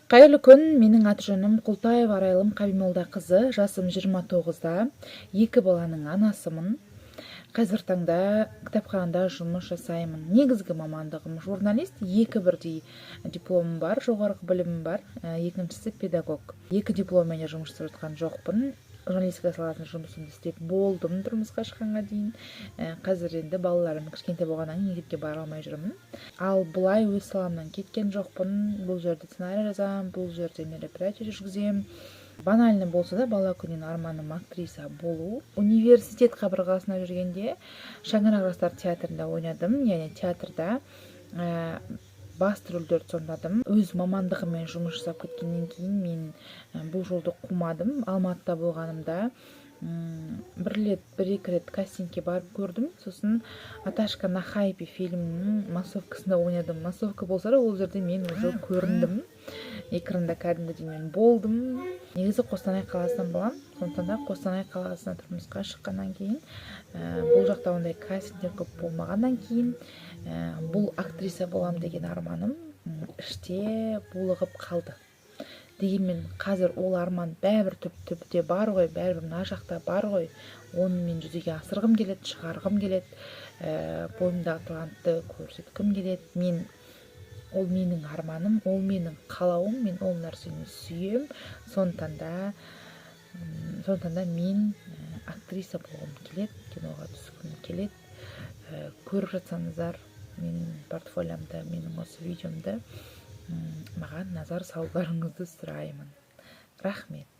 Қайырлы күн! Менің аты жөнім Құлтаева Арайлым Қабимолдақызы, жасым 29-да, екі баланың анасымын. Қазір таңда кітапханада жұмыс жасаймын. Негізгі мамандығым журналист, екі бірдей дипломым бар, жоғарғы білімім бар, екіншісі педагог. Екі дипломмен де жұмыс жасап жатқан жоқпын. Журналистика саласында жұмысымды істеп болдым тұрмысқа шыққанға дейін. Қазір енді балаларым кішкентай болғаннан кейін мектепке бара алмай жүрмін. Ал былай өз саламнан кеткен жоқпын. Бұл жерде сценарий жазамын, бұл жерде мероприятие жүргіземін. Банально болса да, бала күннен арманым актриса болу. Университет қабырғасында жүргенде «Шаңырақ» жастар театрында ойнадым, яғни театрда басты рөлдерді сомдадым. Өз мамандығыммен жұмыс жасап кеткеннен кейін мен бұл жолды қумадым. Алматыда болғанымда бір рет, бір екі рет кастингке барып көрдім. Сосын «Аташка на хайпе» фильмінің массовкасында ойнадым. Массовка болса да, ол жерде мен уже көріндім, экранда кәдімгідей мен болдым. Негізі Қостанай қаласынан боламын, сондықтан да Қостанай қаласына тұрмысқа шыққаннан кейін, бұл жақта ондай кастингтер көп болмағаннан кейін, бұл актриса болам деген арманым іште булығып қалды. Дегенмен қазір ол арман бәрібір түп түбінде бар ғой, бәрібір мына жақта бар ғой. Оны мен жүзеге асырғым келеді, шығарғым келеді, бойымдағы талантты көрсеткім келеді. Мен ол менің арманым, ол менің қалауым, мен ол нәрсені сүйем. Сондықтан да мен актриса болғым келеді, киноға түскім келеді. Көріп жатсаңыздар менің портфолиомды, менің осы видеомды, маған назар салуларыңызды сұраймын. Рахмет.